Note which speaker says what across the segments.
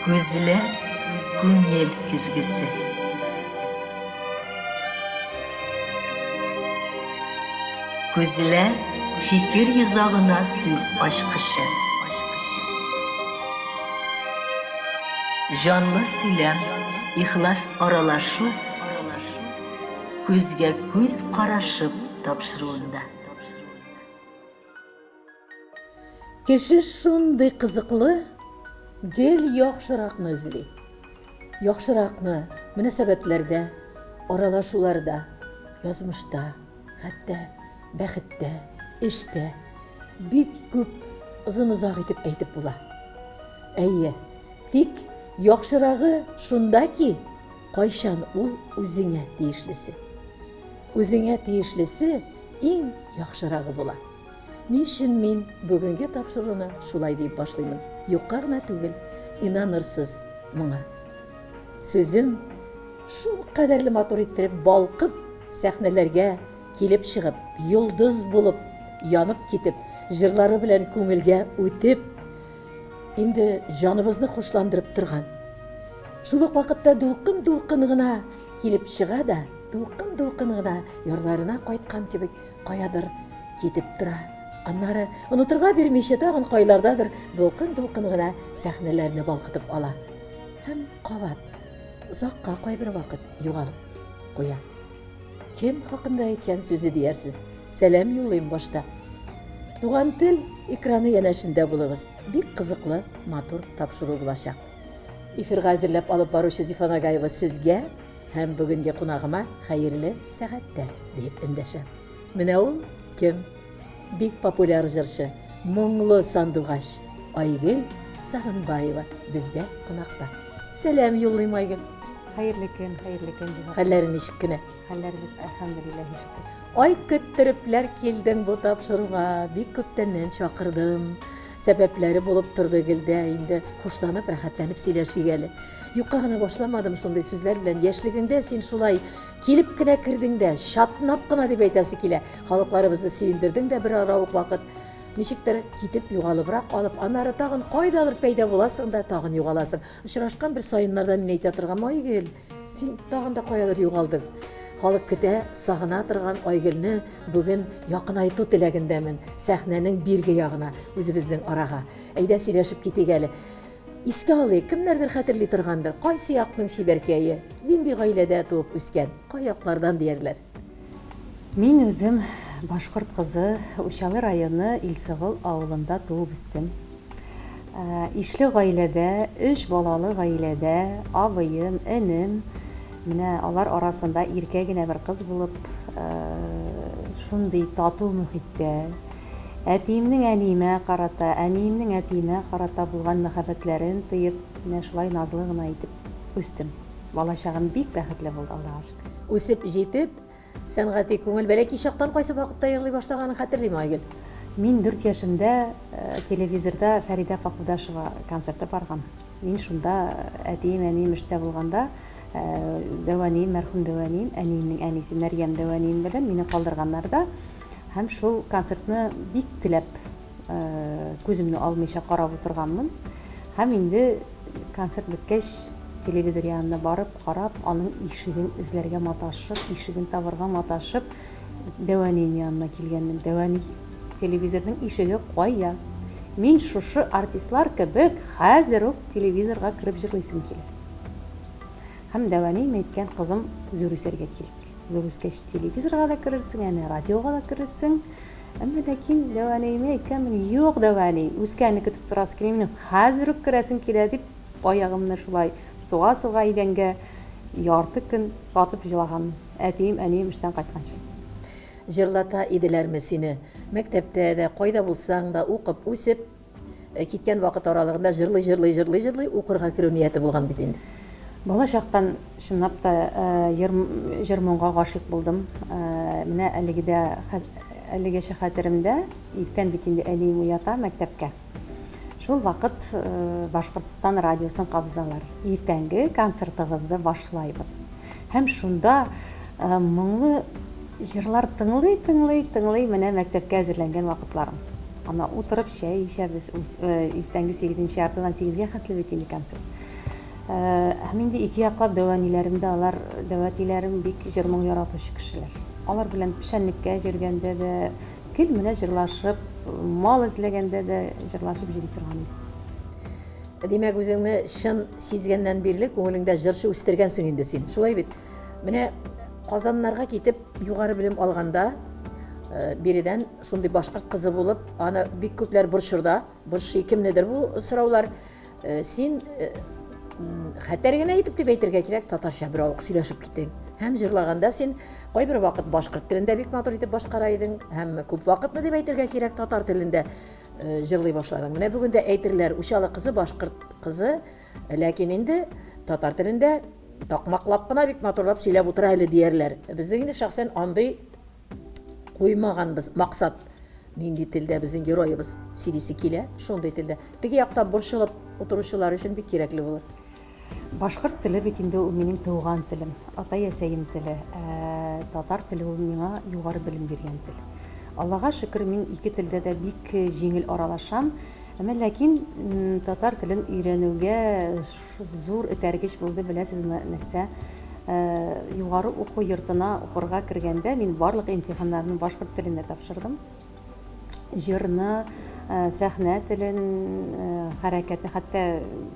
Speaker 1: Күзләр күңел көзгесе. Күзләр фикер йозагына сүз ачкычы. Җанлы сөйләм, ихлас аралашу күзгә күз карашып тапшыруында.
Speaker 2: Кеше шундый кызыклы, гел яхшыракны эзли. Яхшыракны мөнәсәбәтләрдә, аралашуларда, язмышта, хәтта бәхеттә, эштә бик күп озын-озак итеп әйтеп була. Әйе, тик яхшырагы шунда ки, кайчан ул үзеңә тиешлесе. Үзеңә тиешлесе иң яхшырагы була. Ни өчен мин бүгенге тапшыруны шулай диеп башлыймын? Юкка гына түгел, инанырсыз моңа. Сүзем шул кадәрле матур иттереп балкып сәхнәләргә килеп чыгып, йолдыз булып янып китеп, җырлары белән күңелгә үтеп, инде җаныбызны хушландырып торган. Шул ук вакытта дулкын-дулкын гына килеп чыга да, дулкын-дулкын гына ярларына кайткан кебек каядыр китеп тора. Аннары онытырга бирмичә тагын кайлардадыр дулкын-дулкын гына сәхнәләрне балкытып ала. Һәм кабат озакка кайбер вакыт югалып куя. Кем хакында икән сүзе диярсез. Сәлам юллыйм башта. Туган тел экраны янәшендә булыгыз. Бик кызыклы, матур тапшыру булачак. Эфирга әзерләп алып баручы Зифа Нагаева сезгә һәм бүгенге кунагыма хәерле сәгатьтә диеп эндәшә. Менә ул кем? Бик популяр җырчы, моңлы сандугач Айгөл Сагынбаева бездә кунакта. Сәлам юллыйм, Айгөл.
Speaker 3: Хәерле көн, хәерле көн, Зифа.
Speaker 2: Хәлләрең ничек кенә?
Speaker 3: Хәлләребез, әлхәмдүлилләһи шөкер.
Speaker 2: Ай көттерепләр килдең бу тапшыруга, бик күптәннән чакырдым. Сәбәпләре булып торды гел дә, инде хушланып, рәхәтләнеп сөйләшик әле. Юкка гына башламадым шундый сүзләр белән. Яшьлегеңдә син шулай килеп кенә кердең дә, чатнап кына дип әйтәсе килә. Халыкларыбызны сөендердең дә бер ара ук вакыт. Ничектер китеп югалыбрак алып, аннары тагын кайдадыр пәйда буласың да, тагын югаласың. Очрашкан бер саеннарда мин әйтә торган, Айгөл, син тагын да каядыр югалдың. Халык көтә, сагына торган Айгөлне бүген якынайту теләгендәмен. Сәхнәнең бирге ягына, үзебезнең арага. Әйдә сөйләшеп китик әле. Искә алыйк, кемнәрдер хәтерли торгандыр, кайсы якның чибәркәе, нинди гаиләдә туып үскән, кай яклардан диярләр.
Speaker 3: Мин үзем башкорт кызы, Учалы районы Илсыгол авылында туып үстем. Ишле гаиләдә, өч балалы гаиләдә, абыем, энем, менә алар арасында иркә генә бер кыз булып, шундый тату мөхиттә, Әтиемнең әниемә карата, әниемнең әтиемә карата булган мәхәббәтләрен тоеп, менә шулай назлы гына итеп үстем. Балачагым бик бәхетле булды, Аллага шөкер.
Speaker 2: Үсеп җитеп, сәнгати күңел бәләкәй чактан кайсы вакытта җырлый башлаганын хәтерлиме, Айгөл?
Speaker 3: Мин дүрт яшемдә телевизорда Фәридә апа Кудашева концерты барган. Мин шунда әтием, әнием эштә булганда, дәү әнием, мәрхүм дәү әнием, әниемнең әнисе Мәрьям дәү әнием белән мине калдырганнар да, Һәм шул концертны бик теләп, күземне алмыйча карап утырганмын. Һәм инде концерт беткәч, телевизор янына барып, карап, аның ишеген эзләргә маташып, ишеген табарга маташып, дәү әнием янына килгәнмен. Дәү әни, телевизорның ишеге кая? Мин шушы артистлар кебек хәзер үк телевизорга кереп җырлыйсым килә. Һәм дәү әнием әйткән, кызым, зур үсәргә кирәк. Зур үскәч телевизорга да керерсең, әнә радиога да керерсең. Әмма ләкин дәү әниемә әйткәнмен, юк, дәү әни, үскәнне көтеп торасы килми, минем хәзер үк керәсем килә дип, аягымны шулай суга-суга идәнгә ярты көн батып җылаганмын. Әтием, әнием эштән кайтканчы.
Speaker 2: Җырлата иделәрме сине? Мәктәптә дә, кайда булсаң да, укып, үсеп, Киткән вакыт аралыгында җырлый-җырлый, җырлый-җырлый укырга керү нияте булган бит инде.
Speaker 3: Бала чактан чынлап та җыр-моңга гашыйк булдым. Менә әлеге дә әлегәчә хәтеремдә, иртән бит инде әнием уята мәктәпкә. Шул вакыт Башкортстан радиосын кабызалар. Иртәнге концертыбызны башлайбыз. Һәм шунда моңлы җырлар тыңлый-тыңлый, тыңлый менә мәктәпкә әзерләнгән вакытларым. Анда утырып чәй эчәбез. Иртәнге сигезенче яртыдан сигезгә хәтле бит инде концерт. Һәм инде ике яклап дәү әниләрем дә, алар, дәү әтиләрем бик җыр-моң яратучы кешеләр. Алар белән печәнлеккә йөргәндә дә, гел менә җырлашып, мал эзләгәндә дә җырлашып йөри торган идек.
Speaker 2: Димәк, үзеңне чын сизгәннән бирле күңелеңдә җырчы үстергәнсең инде син. Шулай бит? Менә Казаннарга китеп югары белем алганда, биредән шундый башкорт кызы булып, аны бик күпләр борчырда, борчый кемнедер бу сораулар. Син хәтәр генә итеп дип әйтергә кирәк, татарча беравык сөйләшеп киттең. Һәм җырлаганда син кайбер вакыт башкорт телендә бик матур итеп башкара идең, һәм күп вакытны дип әйтергә кирәк, татар телендә җырлый башладың. Менә бүген дә әйтерләр, Учалы кызы, башкорт кызы, ләкин инде татар телендә такмаклап кына бик матурлап сөйләп утыра әле диярләр. Безнең инде шәхсән андый куймаганбыз максат. Нинди телдә безнең героебыз сөйлисе килә, шундый телдә. Теге якта борчылып утыручылар өчен бик кирәкле булыр.
Speaker 3: Башкорт теле бит инде ул минем туган телем, атай-әсәем теле. Ә татар теле ул миңа югары белем биргән тел. Аллага шөкер, мин ике телдә дә бик җиңел аралашам. Әмма ләкин татар телен өйрәнүгә зур этәргеч булды, беләсезме, нәрсә? Югары уку йортына укырга кергәндә мин барлык имтиханнарны башкорт телендә тапшырдым. Җырны, сәхнә телен, хәрәкәтне, хәтта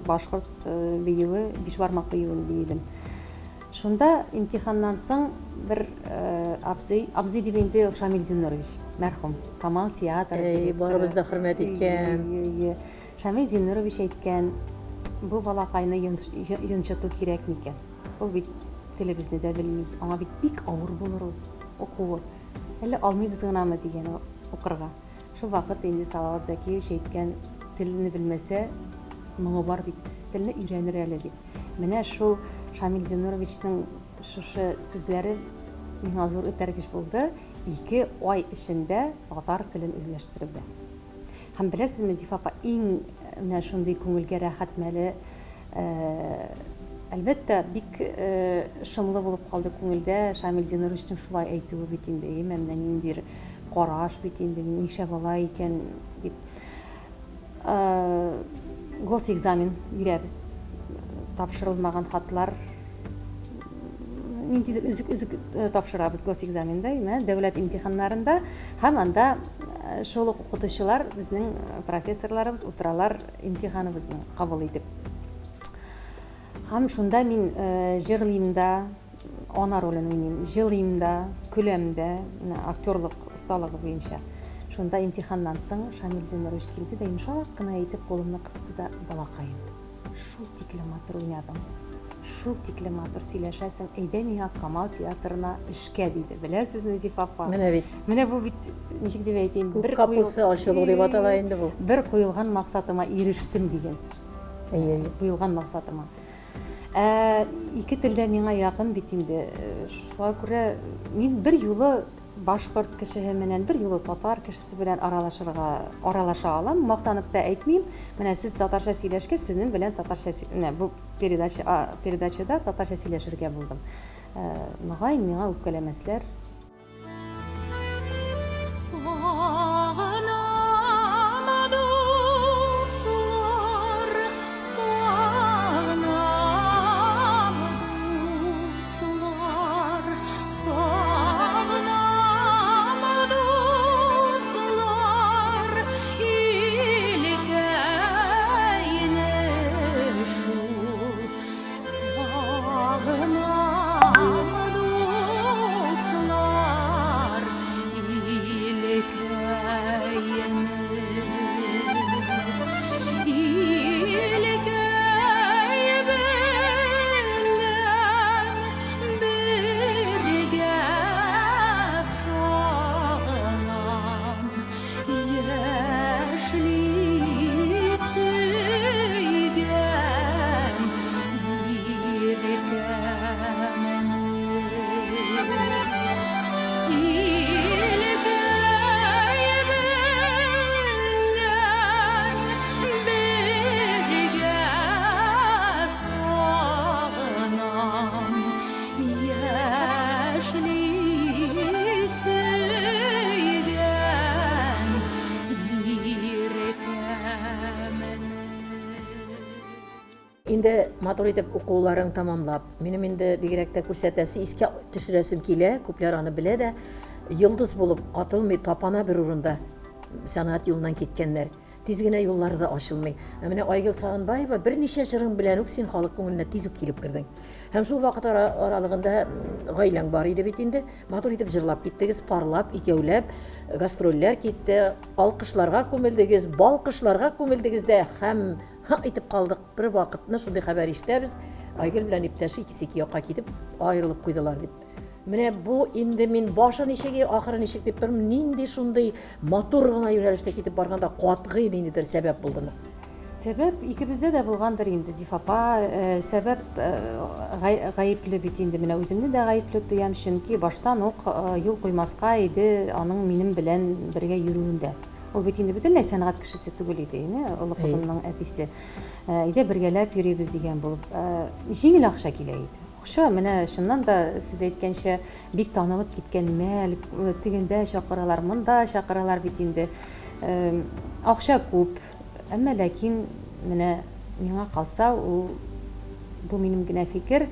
Speaker 3: башкорт биюе, бишбармак биюен биедем. Шунда имтиханнан соң бер абзый, абзый дип инде Шамил Зиннурович, мәрхүм, Камал театры директоры.
Speaker 2: Барыбыз да хөрмәт иткән.
Speaker 3: Шамил Зиннурович әйткән, бу балакайны йончыту кирәк микән? Ул бит телебезне дә белми, аңа бит бик авыр булыр ул укуы. Әллә алмыйбыз гынамы дигән укырга. Шул вакыт инде Салават Зәкиевич әйткән, телне белмәсә, моңы бар бит, телне өйрәнер әле дип. Менә шул Шамил Зиннуровичның шушы сүзләре миңа зур этәргеч булды, ике ай эчендә татар телен үзләштерүгә. Һәм беләсезме, Зифа апа, иң менә шундый күңелгә рәхәт мәле, әлбәттә, бик шомлы булып калды күңелдә Шамил Зинуровичның шулай әйтүе бит инде, әйеме, менә ниндидер караш бит инде, нишләп алай икән дип. Госэкзамен бирәбез, тапшырылмаган хатлар ниндидер өзек-өзек тапшырабыз госэкзаменда, әйме, дәүләт имтиханнарында, һәм анда шул ук укытучылар, безнең профессорларыбыз утыралар имтиханыбызны кабул итеп. Һәм шунда мин җырлыйм да, ана ролен уйныйм, җылыйм да, көләм дә, менә актерлык осталыгы буенча. Шунда имтиханнан соң Шамил Зиннурович килде дә йомшак кына итеп кулымны кысты да, балакаем, шул тикле матур уйнадың, шул тикле матур сөйләшәсең, әйдә миңа Камал театрына эшкә, диде. Беләсезме, Зифа апа?
Speaker 2: Менә бит.
Speaker 3: Менә бу бит, ничек дип әйтим,
Speaker 2: бер капусы ачылу дип атала инде бу.
Speaker 3: Бер куелган максатыма ирештем дигән сүз.
Speaker 2: Әйе, әйе.
Speaker 3: Куелган максатыма. Ә ике телдә миңа якын бит инде. Шуңа күрә мин бер юлы башкорт кешеһе менән, бер юлы татар кешесе белән аралашырга, аралаша алам. Мактанып та әйтмим. Менә сез татарча сөйләшкәч, сезнең белән татарча, менә бу передача, передачада татарча сөйләшергә булдым. Мөгаен, миңа үпкәләмәсләр.
Speaker 2: Инде матур итеп укуларын тәмамлап, минем инде бигрәк тә күрсәтәсе, искә төшерәсем килә, күпләр аны белә дә, йолдыз булып атылмый, тапана бер урында сәнгать юлыннан киткәннәр. Тиз генә юллары да ачылмый. Ә менә Айгөл Сагынбаева берничә җырың белән үк син халык күңеленә тиз үк килеп кердең. Һәм шул вакыт ара аралыгында гаиләң бар иде бит инде. Матур итеп җырлап киттегез, парлап, икәүләп, гастрольләр китте, алкышларга күмелдегез, балкышларга күмелдегез дә һәм һык итеп калдык. Бер вакытны шундый хәбәр ишетәбез, Айгөл белән иптәше икесе ике якка китеп аерылып куйдылар дип. Менә бу инде мин башы ничек, ахыры ничек дип торам, нинди шундый матур гына юнәлештә китеп барганда катгый ниндидер сәбәп булдымы?
Speaker 3: Сәбәп икебездә дә булгандыр инде, Зифа апа. Э, сәбәп э, гаепле бит инде. Менә үземне дә гаепле тоям, чөнки баштан ук э, юл куймаска иде аның минем белән бергә йөрүендә. Ул бит инде бөтенләй сәнгать кешесе түгел иде, име, олы кызымның әтисе. Әйдә бергәләп йөрибез дигән булып, җиңел акча килә иде. Акча, менә чыннан да сез әйткәнчә, бик танылып киткән мәл, тегендә чакыралар, монда чакыралар бит инде. Акча күп, әмма ләкин менә миңа калса, ул бу минем генә фикер,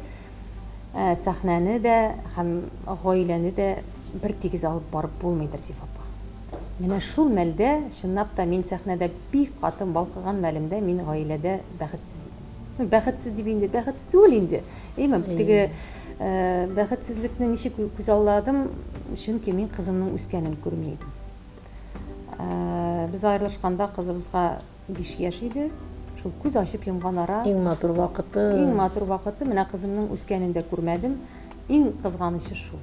Speaker 3: сәхнәне дә һәм гаиләне дә бер тигез алып барып булмыйдыр, Зифа апа. Менә шул мәлдә, чынлап та, мин сәхнәдә бик каты балкыган мәлемдә мин гаиләдә бәхетсез идем. Ну, бәхетсез дип инде, бәхетсез түгел инде. Әйме, теге э, бәхетсезлекне ничек күзалладым, чөнки мин кызымның үскәнен күрми идем. Э, без аерылышканда кызыбызга 5 яшь иде. Шул күз ачып йомган ара.
Speaker 2: Иң матур вакыты.
Speaker 3: Иң матур вакыты. Менә кызымның үскәнен дә күрмәдем. Иң кызганычы шул.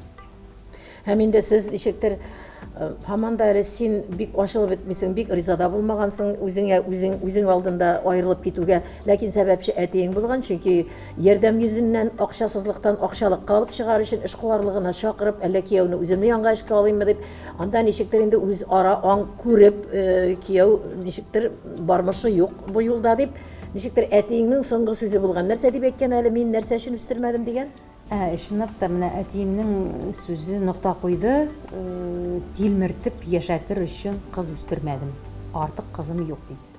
Speaker 2: Һәм инде сез ничектер э, һаман да әле син бик ачылып бетмисең, бик риза да булмагансың үзеңә, үзең үзең алдында аерылып китүгә. Ләкин сәбәпче әтиең булган, чөнки ярдәм йөзеннән акчасызлыктан акчалыкка алып чыгар өчен эшкуарлыгына чакырып, әллә кияүне үземне янга эшкә алыйммы дип, анда ничектер инде үз ара аң күреп, э, кияү ничектер бармышы юк бу юлда дип, ничектер әтиеңнең соңгы сүзе булган. Нәрсә дип әйткән әле, мин нәрсә өчен үстермәдем дигән?
Speaker 3: Ә, чынлап та, менә әтиемнең сүзе нокта куйды, тилмертеп яшәтер өчен кыз үстермәдем, артык кызым юк, диде.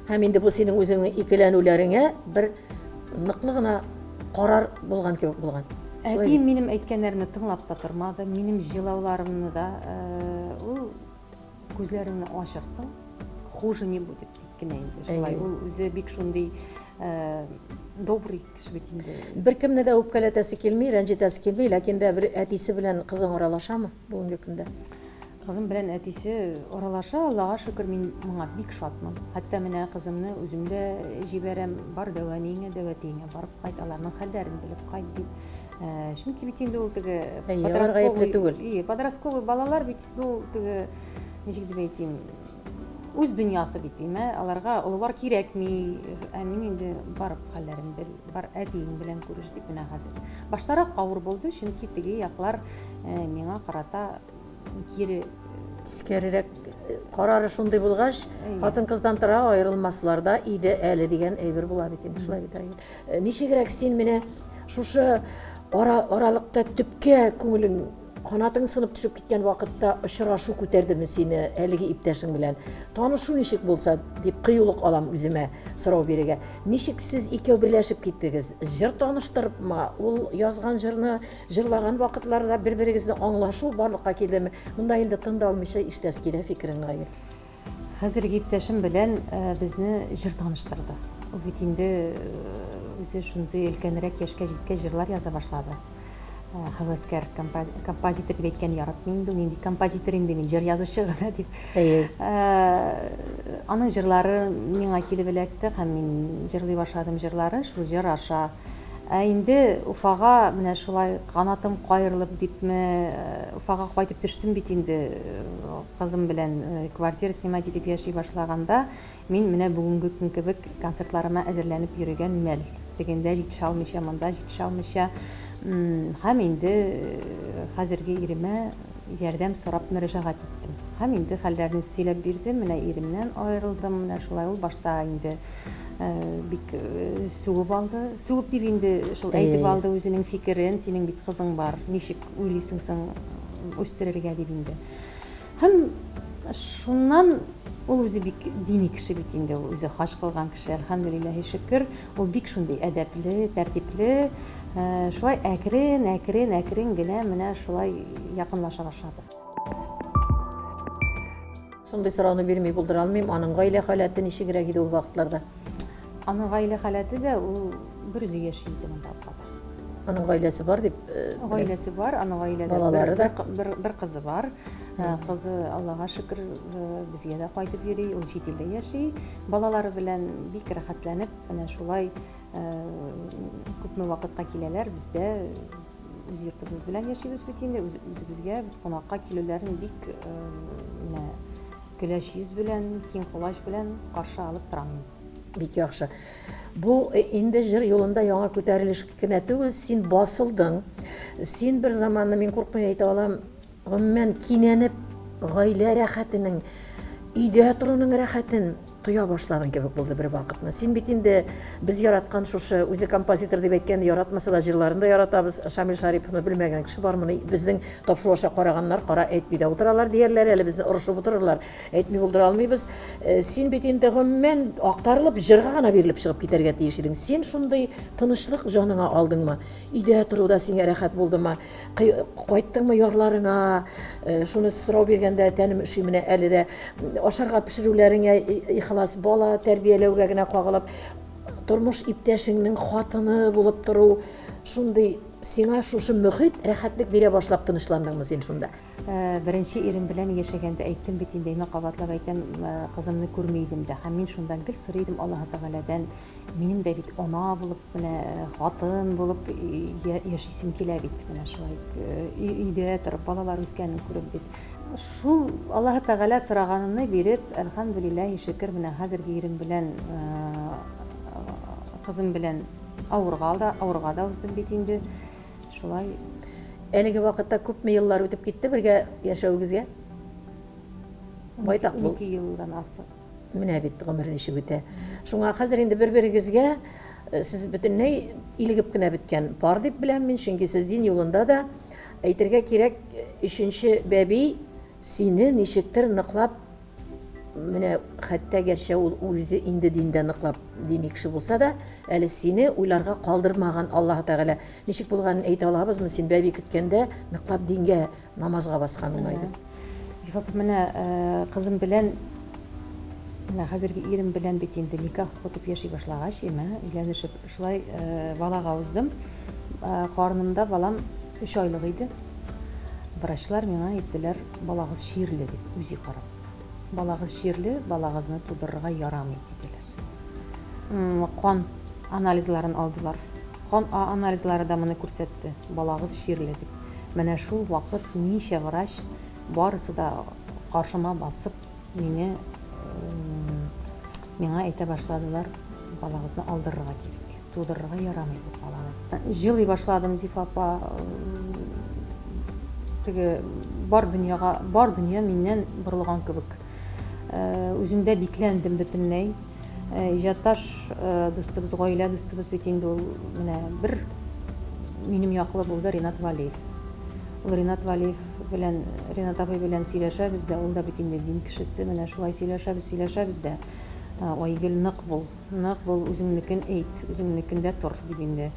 Speaker 2: Һәм инде бу синең үзеңнең икеләнүләреңә бер ныклы гына карар булган кебек булган.
Speaker 3: Әтием минем әйткәннәремне тыңлап та тормады, минем җылауларымны да, ул Күзләреңне ачырсың, хуже не будет дип кенә инде. Шулай ул үзе бик шундый э, добрый кеше бит инде.
Speaker 2: Беркемне дә үпкәләтәсе килми, рәнҗетәсе килми, ләкин дә бер әтисе белән кызың аралашамы бүгенге көндә?
Speaker 3: Кызым белән әтисе аралаша, Аллага шөкер, мин моңа бик шатмын. Хәтта менә кызымны үзем дә җибәрәм, бар дәү әниеңә, дәү әтиеңә барып кайт, аларның хәлләрен белеп кайт дип. Э, чөнки бит инде ул теге
Speaker 2: подростковый түгел.
Speaker 3: И, подростковый балалар бит ул теге ничек дип әйтим, үз дөньясы бит, име, аларга олылар кирәкми. Ә мин инде барып хәлләрен бел, бар әтиең белән күреш дип менә хәзер. Баштарак авыр булды, чөнки теге яклар э, миңа карата кире
Speaker 2: тискәрерәк э, карары шундый булгач, хатын-кыздан тора аерылмаслар да иде әле дигән әйбер була бит инде, шулай бит. Э, ничегрәк син менә шушы ара, аралыкта төпкә күңелең канатың сынып төшеп киткән вакытта очрашу күтәрдеме сине әлеге иптәшең белән? Танышу ничек булса, дип кыюлык алам үземә сорау бирергә. Ничек сез икәү берләшеп киттегез? Җыр таныштырыпмы? Ул язган җырны җырлаган вакытларда бер-берегезне аңлашу барлыкка килдеме? Монда инде тын да алмыйча ишетәсе килә фикереңне, Айгөл.
Speaker 3: Хәзерге иптәшем белән безне җыр таныштырды. Ул бит инде үзе шундый өлкәнрәк яшькә җиткәч җырлар яза башлады. Һәвәскәр композитор дип әйткән яратмыйм инде, нинди композитор инде мин, җыр язучы гына дип. Аның җырлары миңа килеп эләкте һәм мин җырлый башладым җырларын, шул җыр аша. Ә инде Уфага менә шулай канатым каерылып дипме, Уфага кайтып төштем бит инде кызым белән квартира снимать итеп яши башлаганда, мин менә бүгенге көн кебек концертларыма әзерләнеп йөрегән мәл. Тегендә җитешә алмыйча, монда җитешә алмыйча. Һәм инде хәзерге иремә ярдәм сорап мөрәҗәгать иттем. Һәм инде хәлләрне сөйләп бирдем, менә иремнән аерылдым, менә шулай ул башта инде бик сүгеп алды. Сүгеп дип инде шул әйтеп алды үзенең фикерен, синең бит кызың бар, ничек уйлыйсың соң үстерергә дип инде. Һәм шуннан Ул үзе бик дини кеше бит инде, ул үзе хаҗ кылган кеше, әлхәмдүлилләһи шөкер. Ул бик шундый әдәпле, тәртипле. Шулай әкрен, әкрен, әкрен генә менә шулай якынлаша башлады.
Speaker 2: Шундый сорауны бирми булдыра алмыйм, аның гаилә халәте ничегрәк иде ул вакытларда?
Speaker 3: Аның гаилә халәте дә, ул бер үзе яши иде монда Уфада.
Speaker 2: Аның гаиләсе бар дип?
Speaker 3: Гаиләсе бар, аның гаиләдә
Speaker 2: Балалары да?
Speaker 3: бер кызы бар. Кызы, Аллага шөкер, безгә дә кайтып йөри, ул чит илдә яши. Балалары белән бик рәхәтләнеп, менә шулай күпме вакытка киләләр, бездә үз йортыбыз белән яшибез бит инде, үзебезгә бит кунакка килүләрен бик менә көләч йөз белән, киң колач белән каршы алып торам инде.
Speaker 2: Бик яхшы. Бу инде җыр юлында яңа күтәрелеш кенә түгел, син басылдың. Син бер заманны, мин куркмый әйтә алам, гомумән кинәнеп, гаилә рәхәтенең, өйдә торуның рәхәтен тоя башладың кебек булды бер вакытны. Син бит инде без яраткан шушы, үзе композитор дип әйткән, яратмаса да җырларын да яратабыз. Шамил Шариповны белмәгән кеше бармыни? Безнең тапшыру аша караганнар кара әйтми дә утыралар диярләр, әле безне орышып утырырлар. Әйтми булдыра алмыйбыз. Син бит инде гомумән актарылып җырга гына бирелеп чыгып китәргә тиеш идең. Син шундый тынычлык җаныңа алдыңмы? Өйдә тору да сиңа рәхәт булдымы? Кайттыңмы ярларыңа? Шуны сорау биргәндә тәнем өши менә әле дә. Ашарга пешерүләреңә ихлас, бала тәрбияләүгә генә кагылып, тормыш иптәшеңнең хатыны булып тору, шундый сиңа шушы мөхит рәхәтлек бирә башлап тынычландыңмы син шунда?
Speaker 3: Беренче ирем белән яшәгәндә әйттем бит инде, әмма кабатлап әйтәм, кызымны күрми идем дә. Һәм мин шунда гел сорый идем Аллаһы Тәгаләдән, минем дә бит ана булып, менә хатын булып яшисем килә бит, менә шулай өйдә торып, балалар үскәнен күреп дип. Шул Аллаһы Тәгалә сораганымны биреп, әлхәмдүлилләһи шөкер, менә хәзерге ирем белән, кызым белән авырга да, авырга да уздым бит инде. Шулай.
Speaker 2: Әлеге вакытта күпме еллар үтеп китте бергә яшәвегезгә? Байтак бул.
Speaker 3: 12 елдан артык.
Speaker 2: Менә бит гомер ничек үтә. Шуңа хәзер инде бер-берегезгә сез бөтенләй илегеп кенә беткән пар дип беләм мин, чөнки сез дин юлында да, әйтергә кирәк, өченче бәби сине ничектер ныклап Менә хәтта гәрчә ул үзе инде диндә ныклап дини кеше булса да, әле сине уйларга калдырмаган Аллаһы Тәгалә. Ничек булганын әйтә алабызмы? Син бәби көткәндә ныклап дингә, намазга баскан уңайда.
Speaker 3: Зифа апа, менә кызым белән, менә хәзерге ирем белән бит инде никах укытып яши башлагач, име, өйләнешеп, шулай балага уздым. Карынымда балам 3 айлык иде. Врачлар миңа әйттеләр, балагыз чирле дип, үзе карап. Балагыз чирле, балагызны тудырырга ярамый, диделәр. Кан анализларын алдылар. Кан анализлары да моны күрсәтте, балагыз чирле дип. Менә шул вакыт ничә врач, барысы да каршыма басып, мине миңа әйтә башладылар, балагызны алдырырга кирәк. Тудырырга ярамый бу баланы. Җылый башладым, Зифа апа. Теге бар дөньяга, бар дөнья миннән борылган кебек. Үземдә бикләндем бөтенләй. Иҗатташ дустыбыз, гаилә дустыбыз бит инде ул менә бер минем яклы булды Ринат Валиев. Ул Ринат Валиев белән, Ринат абый белән сөйләшәбез дә, ул да бит инде дин кешесе, менә шулай сөйләшәбез, сөйләшәбез дә. Айгөл, нык бул. Нык бул, үзеңнекен әйт, үзеңнекендә тор, дип инде.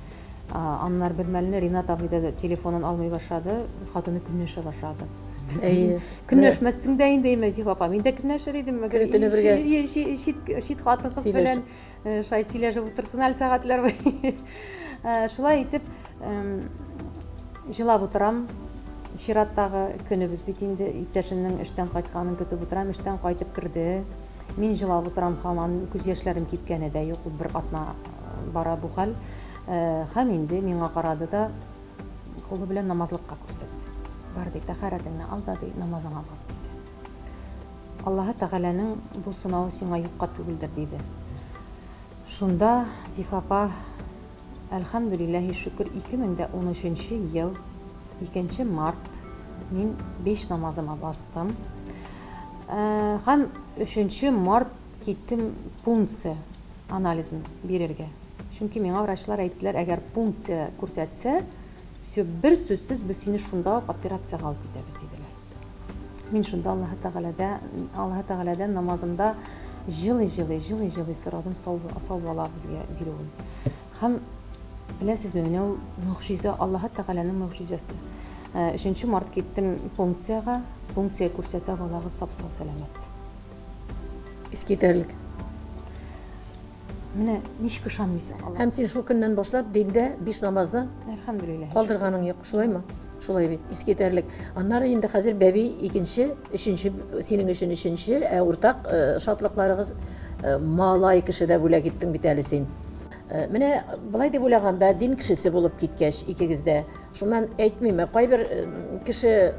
Speaker 3: Аннары бер мәлне Ринат абый да телефонын алмый башлады, хатыны көнләшә башлады.
Speaker 2: Әйе.
Speaker 3: Көнләшмәссең дә инде, Мәҗип апа. Мин дә көнләшер идем.
Speaker 2: Көне-төне бергә.
Speaker 3: Чит хатын-кыз белән шулай сөйләшеп утырсын әле сәгатьләр буе. Шулай итеп, җылап утырам. Чираттагы көнебез бит инде. Иптәшемнең эштән кайтканын көтеп утырам. Эштән кайтып керде. Мин җылап утырам һаман, күз яшьләрем кипкәне дә юк, бер атна бара бу хәл. Һәм инде миңа карады да, кулы белән намазлыкка күрсәтте. Бар, ди, тәһарәтеңне ал да, ди, намазыңа бас, диде. Аллаһы Тәгаләнең бу сынавы сиңа юкка түгелдер, диде. Шунда Зифа апа, Әлхәмдүлилләһи шөкер, 2013 нче ел, 2 март, мин биш намазыма бастым. Һәм 3 март киттем пункция анализын бирергә. Чөнки миңа врачлар әйттеләр, әгәр пункция күрсәтсә, все, бер сүзсез без сине шунда ук операциягә алып китәбез, диделәр. Мин шунда Аллаһы Тәгаләдә, Аллаһы Тәгаләдән намазымда җылый-җылый, җылый-җылый сорадым сау, сау бала безгә бирүен. Һәм беләсезме, менә ул могҗиза, Аллаһы Тәгаләнең могҗизасы. 3 март киттем пункциягә, пункция күрсәтә балагыз сап-сау сәламәт.
Speaker 2: Искитәрлек.
Speaker 3: Менә ничек ышанмыйсың
Speaker 2: Аллаһ. Һәм син шул көннән башлап диндә биш намазны
Speaker 3: Әлхәмдүлилләһ.
Speaker 2: Калдырганың юк, шулаймы? Шулай бит, искитәрлек. Аннары инде хәзер бәби икенче, өченче, синең өчен өченче, ә уртак э, шатлыкларыгыз э, малай кеше дә бүләк иттең бит әле син. Э, менә былай дип уйлаганда, дин кешесе булып киткәч икегез дә, шуннан әйтмиме, кайбер кеше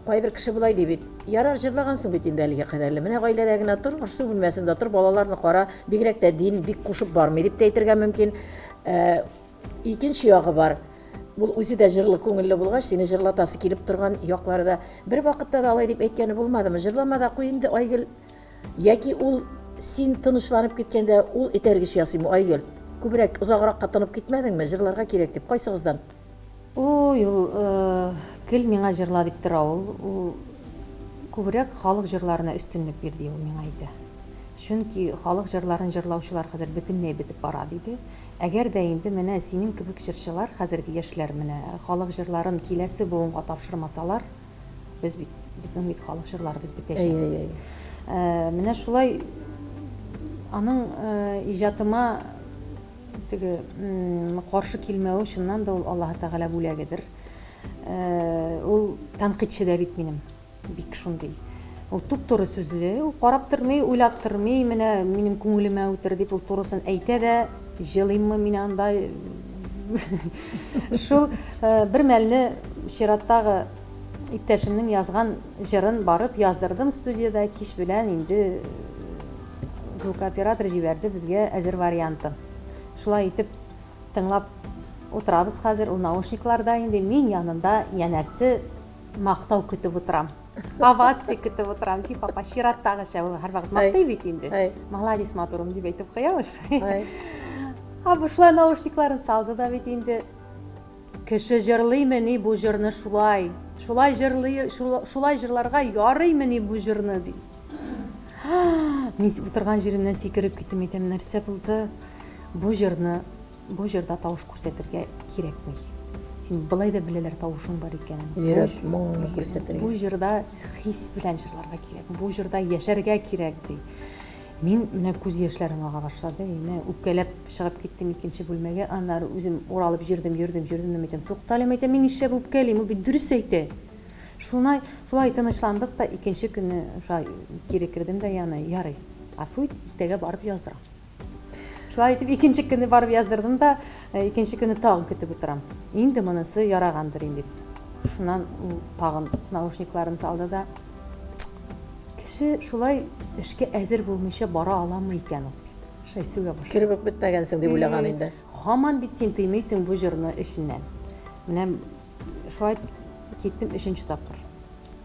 Speaker 2: Кайбер кеше болай ди бит, ярар, җырлагансың бит инде әлегә кадәрле. Менә гаиләдә генә тор, аш-су бүлмәсендә тор, балаларны кара, бигрәк тә дин бик кушып бармый дип тә әйтергә мөмкин. Ә, икенче ягы бар. Ул үзе дә җырлы күңелле булгач, сине җырлатасы килеп торган яклары да. Бер вакытта да алай дип әйткәне булмадымы? Җырлама да куй инде, Айгөл. Яки ул син тынычланып киткәндә ул этәргеч ясыймы, Айгөл? Күбрәк, озагракка тынып китмәдеңме, җырларга кирәк дип, кайсыгыздан?
Speaker 3: Ой, ул гел миңа җырла дип тора ул. Ул күбрәк халык җырларына өстенлек бир ди ул миңа әйтә. Чөнки халык җырларын җырлаучылар хәзер бөтенләй бетеп бара, диде. Әгәр дә инде менә синең кебек җырчылар, хәзерге яшьләр менә халык җырларын киләсе буынга тапшырмасалар, без бит, безнең бит халык җырларыбыз бетәчәк.
Speaker 2: Әй, әй,
Speaker 3: әй. Менә шулай аның иҗатыма Теге каршы килмәве чыннан да ул Аллаһы Тәгалә бүләгедер. Ул тәнкыйтьче дә бит минем. Бик шундый. Ул туп-туры сүзле, ул карап тормый, уйлап тормый, менә минем күңелемә үтер дип ул турысын әйтә дә, җылыйммы мин анда. Шул бер мәлне чираттагы иптәшемнең язган җырын барып яздырдым студиядә, кич белән инде Звукооператор җибәрде безгә әзер вариантын. Шулай итеп тыңлап утырабыз хәзер, ул наушникларда инде, мин янында янәсе мактау көтеп утырам. Овация көтеп утырам. Зифа апа чираттагыча ул һәрвакыт мактый бит инде. Молодец, матурым дип әйтеп куя уж. А бу шулай наушникларын салды да бит инде. Кеше җырлыймыни бу җырны шулай? Шулай җырлый, шулай җырларга ярыймыни бу җырны ди. Мин утырган җиремнән сикереп киттем, әйтәм, нәрсә булды? Бу җырны, бу җырда тавыш күрсәтергә кирәкми. Син былай да беләләр тавышың бар икәнен.
Speaker 2: Йөрәк моңны күрсәтергә.
Speaker 3: Бу җырда хис белән җырларга кирәк. Бу җырда яшәргә кирәк ди. Мин менә күз яшьләрем ага башлады. Менә үпкәләп чыгып киттем икенче бүлмәгә. Аннары үзем уралып йөрдем, йөрдем, йөрдем. Мин әйтәм, туктале, әйтәм, мин нишләп үпкәлим? Ул бит дөрес әйтә. Шунай, шулай тынычландык та, икенче көнне шулай кире кердем дә яны, ярый. Гафу ит, иртәгә барып яздырам. Шулай итеп икенче көнне барып яздырдым да, э, икенче көнне тагын көтеп утырам. Инде монысы ярагандыр инде. Шуннан ул тагын наушникларын салды да, Кеше шулай эшкә әзер булмыйча бара аламы икән ул дип. Шулай сүгә башлады.
Speaker 2: Кереп үк бетмәгәнсең дип уйлаган инде.
Speaker 3: Һаман бит син тоймыйсың бу җырны эченнән. Менә шулай киттем өченче тапкыр.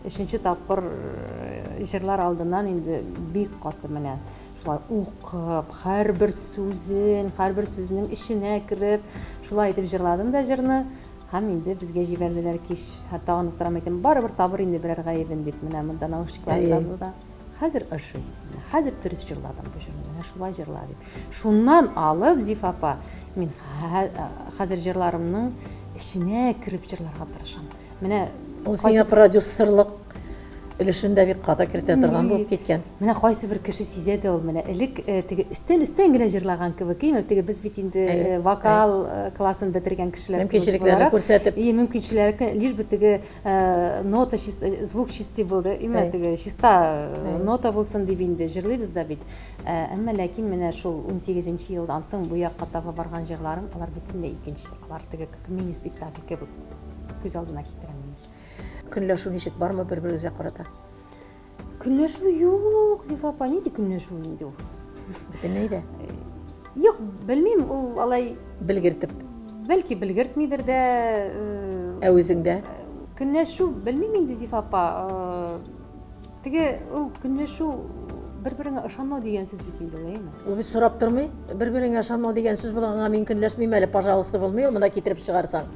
Speaker 3: Өченче тапкыр э, җырлар алдыннан инде бик каты менә шулай укып, һәрбер сүзен, һәрбер сүзнең эченә кереп, шулай итеп җырладым да җырны. Һәм инде безгә җибәрделәр кич. Һәм тагын утырам әйтәм, барыбер табыр инде берәр гаебен дип, менә монда наушниклар салды да. Хәзер ошый. Хәзер дөрес җырладым бу җырны. Менә шулай җырла дип. Шуннан алып, Зифа апа, мин хәзер җырларымның эченә кереп җырларга тырышам. Менә
Speaker 2: ул сиңа продюсерлык өлешен дә бик каты кертә торган булып киткән.
Speaker 3: Менә кайсы бер кеше сизә дә ул менә элек э, теге өстән-өстән генә җырлаган кебек, име теге без бит инде э, вокал э, классын бетергән кешеләр.
Speaker 2: Мөмкинчелекләрне күрсәтеп.
Speaker 3: И мөмкинчелекләрне лишь бы теге нота чиста, звук чистый булды, име теге чиста нота булсын дип инде җырлыйбыз да бит. Әмма ләкин менә шул 18 елдан соң бу якка таба барган җырларым, алар бөтенләй икенче. Алар теге как мини-спектакль кебек күз алдына китерәм мин.
Speaker 2: Көнләшү ничек бармы бер-берегезгә карата?
Speaker 3: Көнләшү юк, Зифа апа, нинди көнләшү инде ул?
Speaker 2: Бөтенләй дә.
Speaker 3: Юк, белмим, ул алай
Speaker 2: белгертеп.
Speaker 3: Бәлки белгертмидер дә.
Speaker 2: Ә үзеңдә?
Speaker 3: Көнләшү, белмим инде, Зифа апа. Теге ул көнләшү бер-береңә ышанмау дигән сүз бит инде ул, әйеме?
Speaker 2: Ул бит сорап тормый. Бер-береңә ышанмау дигән сүз булганга мин көнләшмим әле, пожалуйста, булмый ул монда китереп чыгарсаң.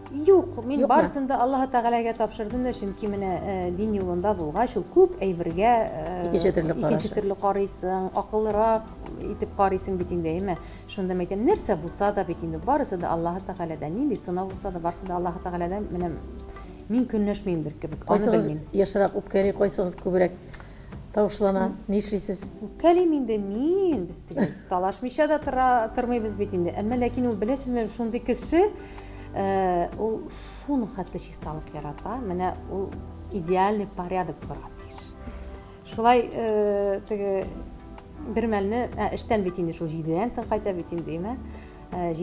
Speaker 3: Юк, мин барысын да Аллаһы Тәгаләгә тапшырдым да, чөнки менә э, дин юлында булгач, ул күп әйбергә
Speaker 2: э, икенче төрле
Speaker 3: икенче төрле карыйсың, акыллырак итеп карыйсың бит инде, әйме? Шунда мен әйтәм, нәрсә булса да бит инде барысы да Аллаһы Тәгаләдән, нинди сынау булса да барысы да Аллаһы Тәгаләдән. Менә мин көнләшмимдер кебек,
Speaker 2: аны белмим. Ешрак үпкәли, кайсыгыз күбрәк тавышлана, нишлисез?
Speaker 3: Үпкәлим инде мин, без теге талашмыйча да тора тормыйбыз бит инде. Әмма ләкин ул беләсезме, шундый кеше, э, ул шуның хәтле чисталык ярата, менә ул идеальный порядок булырга тиеш. Шулай э, теге бер мәлне, ә, эштән бит инде шул җидедән соң кайта бит инде, әйме? Э,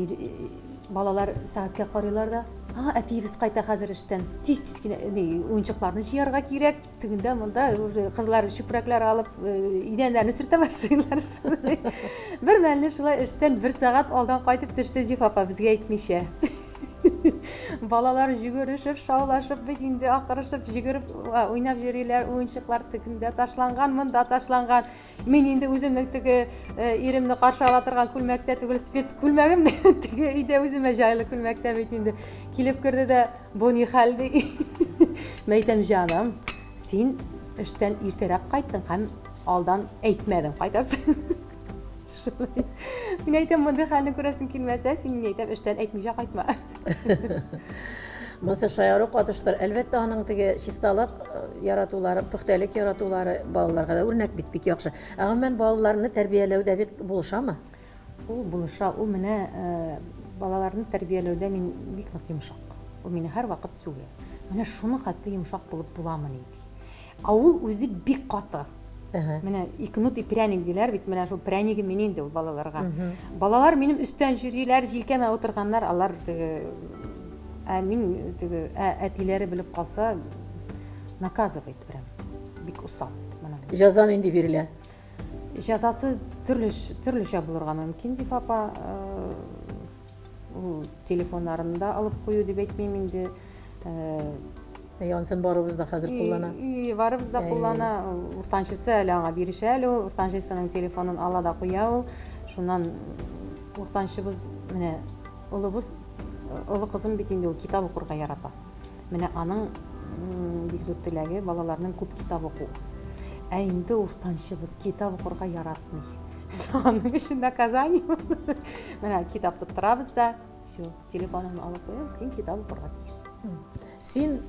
Speaker 3: балалар сәгатькә карыйлар да, а, әтиебез кайта хәзер эштән. Тиз-тиз генә ни, уенчыкларны җыярга кирәк. Тегендә монда уже кызлар чүпрәкләр алып, э, идәннәрне сөртә башлыйлар. Бер мәлне шулай эштән бер сәгать алдан кайтып төште Зифа апа безгә әйтмичә. Балалар жүгерешеп, шаулашып, бит инде акырышып, жүгереп уйнап йөриләр, уенчыклар тегендә ташланган, монда ташланган. Мин инде үземнең теге э, иремне каршы ала торган күлмәктә түгел, спец күлмәгем теге өйдә үземә җайлы күлмәктә бит инде. Килеп керде дә, бу ни хәл ди. Мәйтәм, җаным, син эштән иртәрәк кайттың һәм алдан әйтмәдең кайтасың. Мин әйтәм, мондый хәлне күрәсең килмәсә, син мин әйтәм, эштән әйтмичә кайтма.
Speaker 2: Монысы шаяру катыштыр. Әлбәттә, аның теге чисталык э, яратулары, пөхтәлек яратулары балаларга да үрнәк бит, бик яхшы. Ә гомумән балаларны тәрбияләүдә бик булышамы?
Speaker 3: Ул булыша, ул менә э, балаларны тәрбияләүдә мин бик нык йомшак. Ул мине һәрвакыт сүгә. Менә шуның хәтле йомшак булып буламыни ди. Ә ул үзе бик каты. Менә и кнут и пряник диләр бит, менә шул прянигы мин инде ул балаларга. Балалар минем өстән йөриләр, җилкәмә утырганнар, алар теге ә мин теге ә әтиләре белеп калса, наказывает прям. Бик усал.
Speaker 2: Менә. Җәза нинди бирелә?
Speaker 3: Җәзасы төрле төрлечә булырга мөмкин, Зифа апа. Э, ул телефоннарын да алып кую дип әйтмим инде. Э,
Speaker 2: Анысын барыбыз да хәзер куллана.
Speaker 3: Барыбыз да куллана. Уртанчысы әле аңа бирешә әле ул. Уртанчысының телефонын ала да куя ул. Шуннан уртанчыбыз менә олыбыз, олы кызым бит инде ул китап укырга ярата. Менә аның бик зур теләге балаларның күп китап уку. Ә инде уртанчыбыз китап укырга яратмый. Аның өчен наказание. Менә китап тоттырабыз да, все, телефоныңны алып куям, син китап укырга тиешсең.
Speaker 2: Син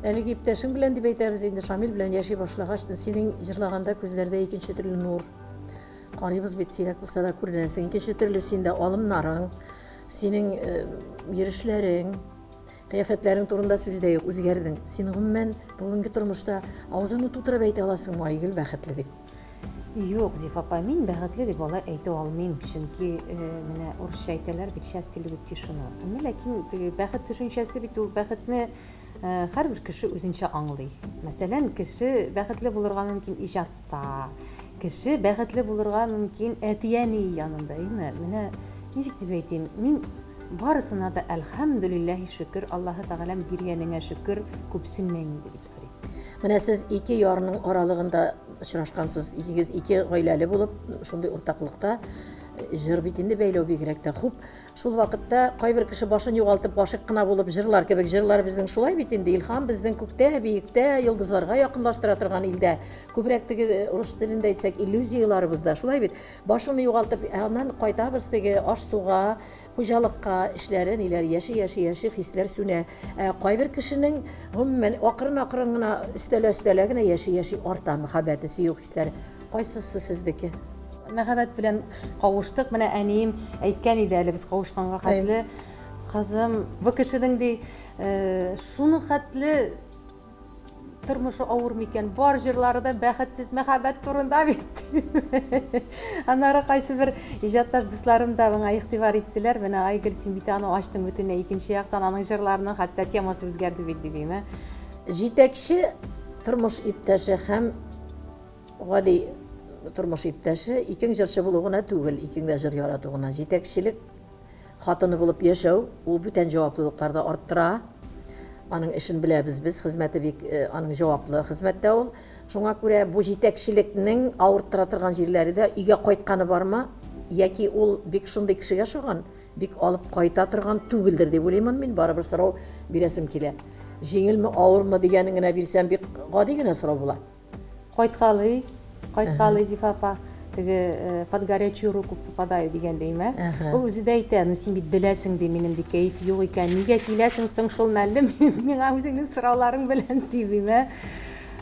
Speaker 2: әлеге иптәшең белән дип әйтәбез инде, Шамил белән яши башлагач, синең җырлаганда күзләрдә икенче төрле нур. Карыйбыз бит, сирәк булса да күренәсең. Икенче төрле синдә алымнарың, синең э, йөрешләрең, кыяфәтләрең турында сүз дә юк, үзгәрдең. Син гомумән бүгенге тормышта авызыңны тутырып әйтә аласыңмы, Айгөл бәхетле дип?
Speaker 3: Юк, Зифа апа, мин бәхетле дип алай әйтә алмыйм, чөнки э, менә урысча әйтәләр бит, счастье любит тишину. Әмма ләкин теге бәхет төшенчәсе бит ул бәхетне э, һәрбер кеше үзенчә аңлый. Мәсәлән, кеше бәхетле булырга мөмкин иҗатта, кеше бәхетле булырга мөмкин әти-әни янында, әйме? Менә ничек дип әйтим, мин барысына да әлхәмдүлилләһи шөкер, Аллаһы Тәгаләм биргәнеңә шөкер, күпсенмә инде дип сорыйм.
Speaker 2: Менә сез ике ярның аралыгында очрашкансыз, икегез ике гаиләле булып, шундый уртаклыкта җыр бит инде бәйләү бигрәк тә хуп. Шул вакытта кайбер кеше башын югалтып, гашыйк кына булып җырлар кебек җырлар безнең шулай бит инде. Илһам безнең күктә, биектә, йолдызларга якынлаштыра торган илдә. Күбрәк теге э, рус телендә әйтсәк, иллюзияләребездә шулай бит. Башыңны югалтып, ә аннан кайтабыз теге аш-суга, Хуҗалыкка эшләре ниләр яши яши яши хисләр сүнә. Ә кайбер кешенең гомумән акрын-акрын гына өстәлә-өстәлә генә яши яши арта мәхәббәте, сөю хисләре. Кайсысы сезнеке?
Speaker 3: Мәхәббәт белән кавыштык. Менә әнием әйткән иде әле без кавышканга хәтле. Кызым, бу кешенең ди, э, шуның хәтле Тормышы авыр микән? Бар җырлары да бәхетсез мәхәббәт турында бит. Аннары кайсы бер иҗатташ дусларым да моңа игътибар иттеләр. Менә Айгөл, син бит аны ачтың бөтенләй икенче яктан, аның җырларының хәтта темасы үзгәрде бит дибиме.
Speaker 2: Җитәкче тормыш иптәше һәм гади тормыш иптәше икең җырчы булу гына түгел, икең дә җыр ярату гына. Җитәкчелек Хатыны булып яшәү, ул бүтән җаваплылыклар да арттыра. Аның эшен беләбез без, хезмәте бик э, аның җаваплы хезмәттә ул. Шуңа күрә бу бик алып кайта торган түгелдер дип уйлыймын мин, барыбер сорау бирәсем килә. Җиңелме, авырмы дигәнен генә бирсәм, бик гади генә сорау була.
Speaker 3: Кайткалый, кайткалый, Зифа апа. Теге э, под горячую руку попадаю дигәндәйме? Ул үзе дә әйтә, ну син бит беләсең ди, минем ди кәеф юк икән. Нигә киләсең соң шул мәлне миңа үзеңнең сорауларың белән дип,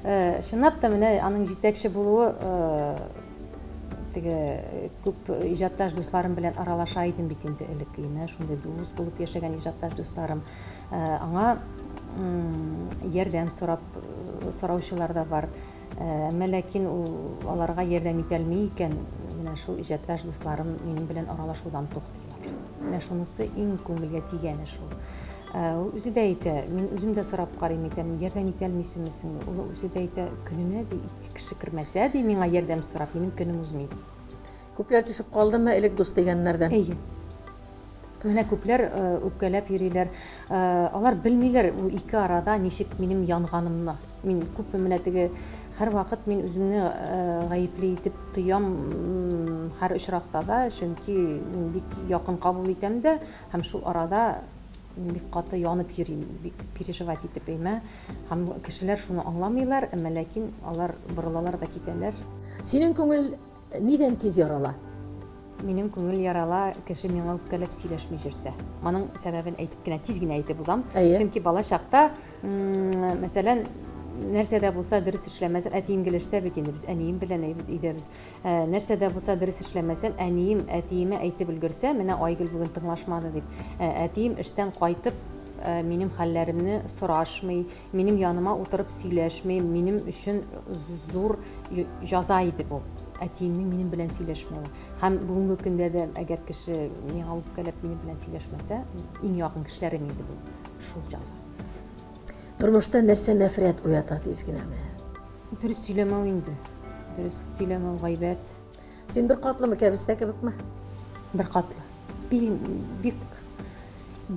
Speaker 3: э, Чынлап та менә аның җитәкче булуы э, теге күп иҗатташ дусларым белән аралаша идем бит инде элек. Менә шундый дус булып яшәгән иҗатташ дусларым. Аңа ярдәм сорап сораучылар да бар. Әмма ләкин ул аларга ярдәм итә алмый икән, менә шул иҗатташ дусларым минем белән аралашудан туктыйлар. Менә шунысы иң күңелгә тигәне шул. Ул үзе дә әйтә, мин үзем дә сорап карыйм, әйтәм, ярдәм итә алмыйсыңмы соң? Ул үзе дә әйтә, көненә ди, ике кеше кермәсә ди, миңа ярдәм сорап, минем көнем узмый ди.
Speaker 2: Күпләр төшеп калдымы элек дус дигәннәрдән?
Speaker 3: Әйе. Менә күпләр э, үпкәләп йөриләр. Э, алар белмиләр ул ике арада ничек минем янганымны. Мин күпме менә теге һәрвакыт мин үземне э, гаепле итеп тоям һәр очракта да, чөнки мин бик якын кабул итәм дә һәм шул арада мин бик каты янып йөрим, бик переживать итеп әймә. Һәм кешеләр шуны аңламыйлар, әмма ләкин алар борылалар да китәләр.
Speaker 2: Синең күңел Нидән тиз ярала?
Speaker 3: Минем күңел ярала, кеше миңа үпкәләп сөйләшми йөрсә. Моның сәбәбен әйтеп кенә, тиз генә әйтеп узам.
Speaker 2: Әйе.
Speaker 3: Чөнки бала чакта, мәсәлән, нәрсә дә булса дөрес эшләмәсәм, әтием гел эштә бит инде, без әнием белән өйдә без. Э, нәрсә дә булса дөрес эшләмәсәм, әнием әтиемә әйтеп өлгерсә, менә Айгөл бүген тыңлашмады дип. Э, әтием эштән кайтып, э, минем хәлләремне сорашмый, Минем яныма утырып сөйләшми, минем өчен зур җаза иде бу. Әтиемнең минем белән сөйләшмәве. Һәм бүгенге көндә дә, әгәр кеше миңа үпкәләп минем белән сөйләшмәсә, иң якын кешеләрем инде бу. Шул җаза.
Speaker 2: Тормышта нәрсә нәфрәт уята тиз генә менә?
Speaker 3: Дөрес сөйләмәү инде. Дөрес сөйләмәү, гайбәт.
Speaker 2: Син бер катлымы, кәбестә кебекме?
Speaker 3: Бер катлы. Бик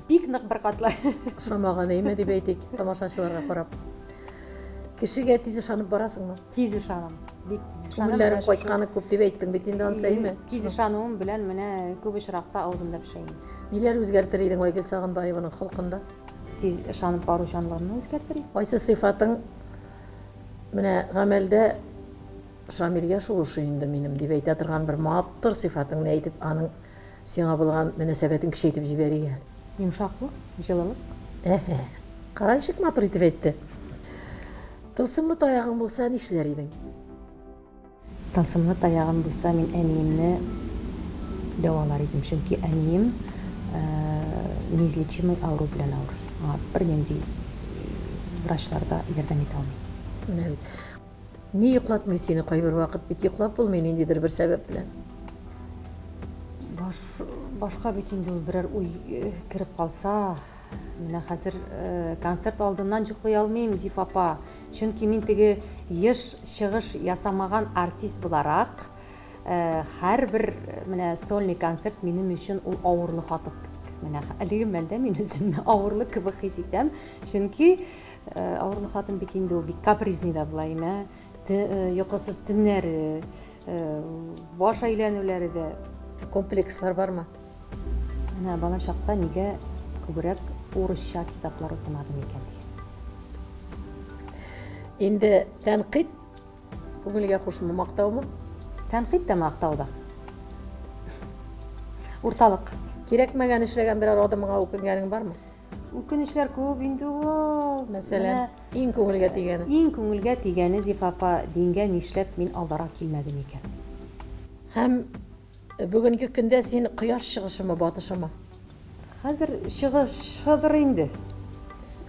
Speaker 3: Бик нык беркатлы.
Speaker 2: Ошамаган әйме дип әйтик, тамашачыларга карап. Кешегә тиз ышанып барасыңмы?
Speaker 3: Тиз ышанам. Бик тиз ышанам.
Speaker 2: Күңелләрең кайтканы күп дип әйттең бит инде анысы әйме?
Speaker 3: Тиз ышануым белән менә күп очракта авызымда пешә инде.
Speaker 2: Ниләр үзгәртер идең Айгөл Сагынбаеваның холкында?
Speaker 3: Тиз ышанып баручанлыгымны үзгәртер идем.
Speaker 2: Кайсы сыйфатың менә гамәлдә Шамилгә шул ошый инде минем дип әйтә торган бер матур сыйфатыңны әйтеп, аның Сиңа булган мөнәсәбәтен көчәйтеп җибәрик әле.
Speaker 3: Йомшаклык, җылылык.
Speaker 2: Әһә. Кара ничек матур итеп әйтте. Тылсымлы таягың булса, нишләр идең?
Speaker 3: Тылсымлы таягым булса, мин әниемне дәвалар идем, чөнки әнием неизлечимый авыру белән авырый. Аңа бернинди врачлар да ярдәм итә алмый.
Speaker 2: Менә бит. Ни йоклатмый сине кайбер вакыт бит йоклап булмый ниндидер бер сәбәп белән.
Speaker 3: Баш, башка бит инде ул берәр уй э, кереп калса, менә хәзер э, концерт алдыннан йоклый алмыйм, Зифа апа. Чөнки мин теге еш чыгыш ясамаган артист буларак, э, һәрбер менә сольный концерт минем өчен ул авырлы хатык кебек. Менә әлеге мәлдә мин үземне авырлы кебек хис итәм. Чөнки Э, авырлы хатын бит инде ул бик капризный да була име э, йокысыз төннәре э, баш әйләнүләре дә.
Speaker 2: Комплекслар бармы?
Speaker 3: Менә бала чакта нигә күбрәк урысча китаплар укымадым икән дигән.
Speaker 2: Инде тәнкыйть күңелгә хушмы, мактаумы?
Speaker 3: Тәнкыйть тә мактау да. Урталык.
Speaker 2: Кирәкмәгән эшләгән берәр адымыңа үкенгәнең бармы?
Speaker 3: Үкенечләр күп инде ул.
Speaker 2: Мәсәлән, иң күңелгә тигәне.
Speaker 3: Иң күңелгә тигәне, Зифа апа, дингә нишләп мин алдарак килмәдем икән?
Speaker 2: Һәм бүгенге көндә син кояш чыгышымы, батышымы?
Speaker 3: Хәзер чыгышыдыр инде.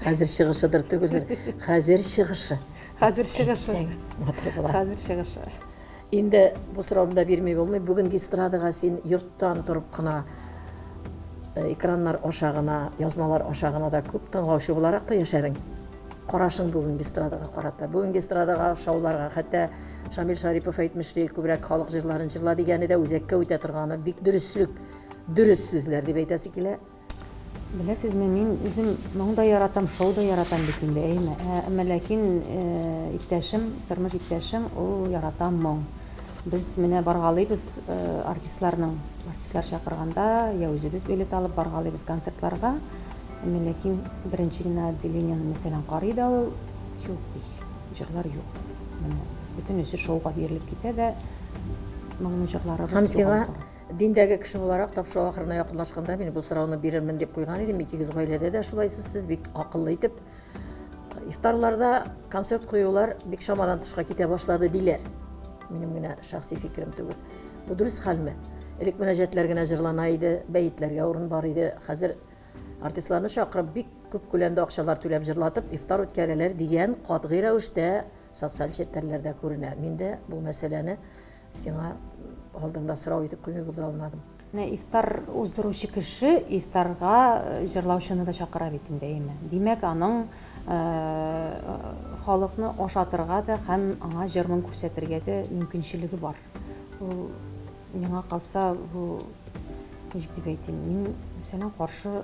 Speaker 2: Хәзер чыгышыдыр түгелдер. Хәзер чыгышы.
Speaker 3: Хәзер чыгышы.
Speaker 2: Әйтсәң, матур була.
Speaker 3: Хәзер чыгышы.
Speaker 2: Инде бу сорауны да бирми булмый. Бүгенге эстрадага син йорттан торып кына, э, экраннар аша гына, язмалар аша гына да күп тыңлаучы буларак та яшәдең. Карашың бүгенге эстрадага карата. Бүгенге эстрадага, шауларга, хәтта Шамил Шарипов әйтмешли, күбрәк халык җырларын җырла дигәне дә үзәккә үтә торганы бик дөреслек, дөрес сүзләр дип әйтәсе килә.
Speaker 3: Беләсезме, мин үзем моң да яратам, шоу да яратам бит инде, әйеме? Ә, әмма ләкин э, иптәшем, тормыш иптәшем, ул ярата моң. Без менә баргалыйбыз артистларның, артистлар чакырганда, я үзебез билет алып баргалыйбыз концертларга. Әмма ләкин беренче генә отделениене, мәсәлән, карый да ул, юк ди, җырлар юк. Менә бөтенесе шоуга бирелеп китә дә, моңлы җырларыбыз
Speaker 2: Һәм сиңа диндәге кеше буларак тапшыру ахырына якынлашканда мин бу сорауны бирермен дип куйган идем. Икегез гаиләдә дә шулайсыз, сез бик акыллы итеп ифтарларда концерт куюлар бик чамадан тышка китә башлады диләр. Минем генә шәхси фикерем түгел. Бу дөрес хәлме? Элек мөнәҗәтләр генә җырлана иде, бәетләргә урын бар иде. Хәзер артистларны чакырып, бик күп күләмдә акчалар түләп җырлатып, ифтар үткәрәләр дигән катгый рәвештә социаль челтәрләрдә күренә. Мин дә бу мәсьәләне сиңа алдыңда сорау итеп куймый булдыра алмадым.
Speaker 3: Менә ифтар уздыручы кеше ифтарга җырлаучыны да чакыра бит инде, әйеме? Димәк, аның халыкны ашатырга да һәм аңа җыр-моң күрсәтергә дә мөмкинчелеге бар. Ул миңа калса, бу ничек дип әйтим, мин, мәсәлән, каршы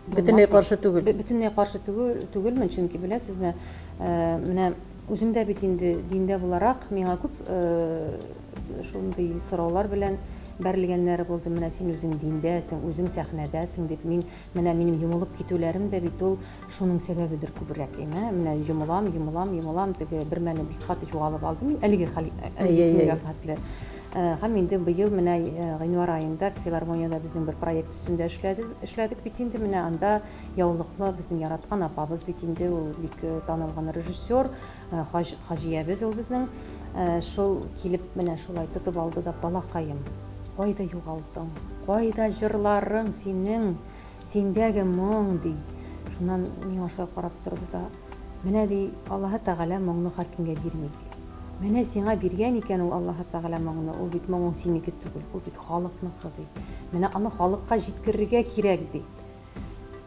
Speaker 2: Бөтенләй каршы түгел.
Speaker 3: Бөтенләй каршы түгел, түгелмен, чөнки беләсезме, менә үзем дә бит инде диндә буларак, миңа күп шундый сораулар белән бәрелгәннәре булды. Менә син үзең диндәсең, үзең сәхнәдәсең дип, мин менә минем йомылып китүләрем дә бит ул шуның сәбәбедер күбрәк, әйме? Менә йомылам, йомылам, йомылам, теге бер мәлне бик каты югалып алдым мин әлеге хәл, әлеге көнгә хәтле. Һәм инде быел менә гыйнвар аенда филармониядә безнең бер проект өстендә эшләдек бит инде. Менә анда яулыклы безнең яраткан апабыз бит инде, ул бик танылган режиссер, хаҗиябез ул безнең. Шул килеп менә шулай тотып алды да, балакаем, кайда югалдың? Кайда җырларың синең? Синдәге моң, ди. Шуннан миңа шулай карап торды да, менә ди, Аллаһы Тәгалә моңны һәркемгә бирми, ди. Менә сиңа биргән икән ул Аллаһы Тәгалә моңны, ул бит моңың синеке түгел, ул бит халыкныкы, ди. Менә аны халыкка җиткерергә кирәк, ди.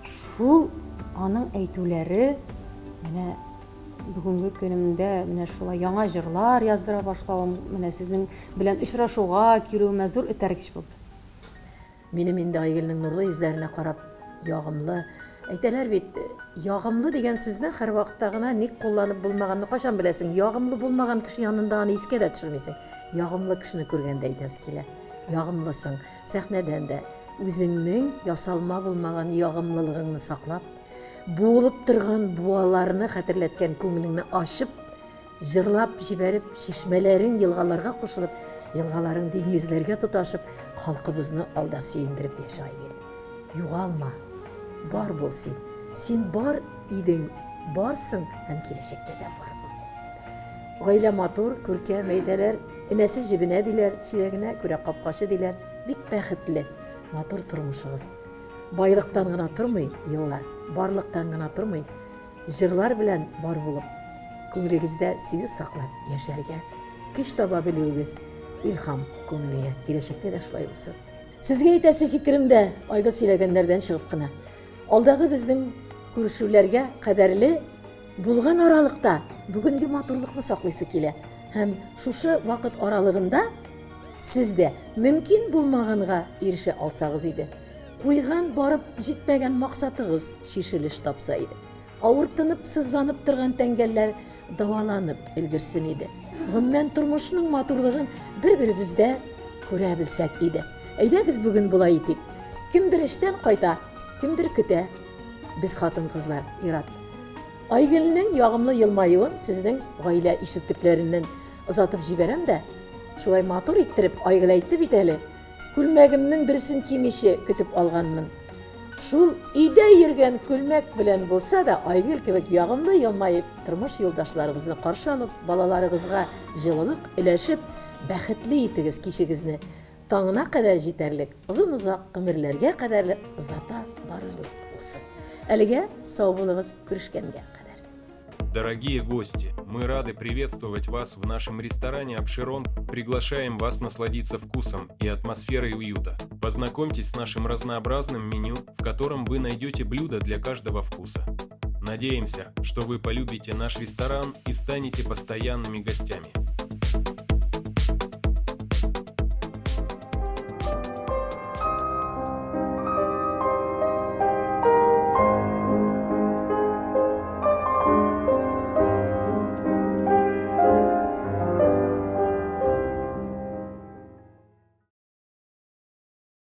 Speaker 3: Шул аның әйтүләре менә бүгенге көнемдә менә шулай яңа җырлар яздыра башлавым, менә сезнең белән очрашуга килүемә зур этәргеч булды.
Speaker 2: Минем инде Айгөлнең нурлы йөзләренә карап, ягымлы. Әйтәләр бит, ягымлы дигән сүзне һәрвакытта гына ник кулланып булмаганны кайчан беләсең? Ягымлы булмаган кеше янында аны искә дә төшермисең. Ягымлы кешене күргәндә әйтәсе килә. Ягымлысың. Сәхнәдән дә үзеңнең ясалма булмаган ягымлылыгыңны саклап, буылып торган буаларны хәтерләткән күңелеңне ачып, Җырлап җибәреп, чишмәләрең елгаларга кушылып, елгаларың диңгезләргә тоташып, халкыбызны алда сөендереп яшә, Айгөл. Югалма, бар бул син. Син бар идең, барсың һәм киләчәктә дә бар бул. Гаилә матур, күркәм, әйтәләр, энәсе җебенә диләр, чиләгенә күрә капкачы диләр. Бик бәхетле, матур тормышыгыз. Байлыктан гына тормый еллар, барлыктан гына тормый. Җырлар белән бар булып, күңелегездә сөю саклап яшәргә көч таба белүегез илһам күңелеңә киләчәктә дә шулай булсын. Сезгә әйтәсе фикерем дә Айгөл сөйләгәннәрдән чыгып кына. Алдагы безнең күрешүләргә кадәрле булган аралыкта бүгенге матурлыкны саклыйсы килә. Һәм шушы вакыт аралыгында сез дә мөмкин булмаганга ирешә алсагыз иде. Куйган барып җитмәгән максатыгыз чишелеш тапса иде. Авыртынып, сызланып торган тәңгәлләр дәваланып өлгерсен иде. Гомумән, тормышның матурлыгын бер-беребездә күрә белсәк иде. Әйдәгез бүген болай итик. Кемдер эштән кайта, кемдер көтә. Без хатын-кызлар, ир-ат. Айгөлнең ягымлы елмаюын сезнең гаилә ишек төпләреннән озатып җибәрәм дә, шулай матур иттереп Айгөл әйтте бит әле, Күлмәгемнең дөресен кимичә көтеп алганмын. Шул өйдә йөргән күлмәк белән булса да, Айгөл кебек ягымлы елмаеп, тормыш юлдашларыгызны каршы алып, балаларыгызга җылылык өләшеп, бәхетле итегез кичегезне. Таңына кадәр җитәрлек, озын-озак гомерләргә кадәрле озата барырлык булсын. Әлегә сау булыгыз, күрешкәнгә кадәр.
Speaker 4: Дорогие гости, мы рады приветствовать вас в нашем ресторане «Апшерон». Приглашаем вас насладиться вкусом и атмосферой уюта. Познакомьтесь с нашим разнообразным меню, в котором вы найдете блюда для каждого вкуса. Надеемся, что вы полюбите наш ресторан и станете постоянными гостями.